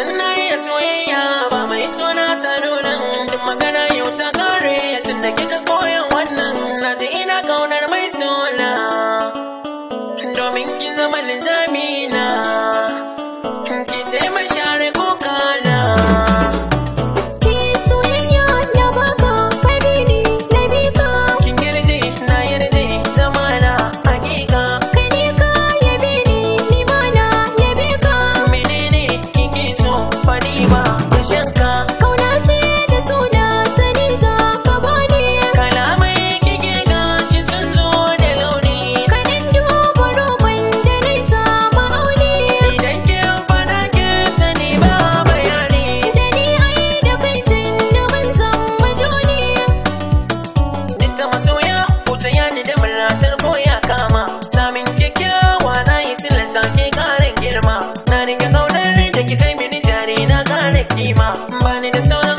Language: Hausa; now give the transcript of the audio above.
San na iya soyayya ba mai sona ta nuna. Duk magana yau ta kare tun da kika koyan wannan. Na ji ina kaunar mai sona domin kin zama linzamina. Ki ce mai share kokana. Ki soyayya na baka ka bi ni na bi ka. Kin yarje na yarje zamana hakika. Kai ne ka yabe ni, ni ma na yabe ka. Menene kike so fadi ba shanka? Kauna ce da suna sani za ka bani. Kalamai kike gashi sun zo da launi. Ka dan duba roban da nai sama auni. Idan kin fada kin sani ba bayani. Da ni ai da kai tun da mun zama joni. Duka masoya ku taya ni da murnatar ko ya kama. Samin kyakkyawa na yi silanta ke karin girma. Na rike kaunar da ki kai mini jari na kara kima. Bani da sauran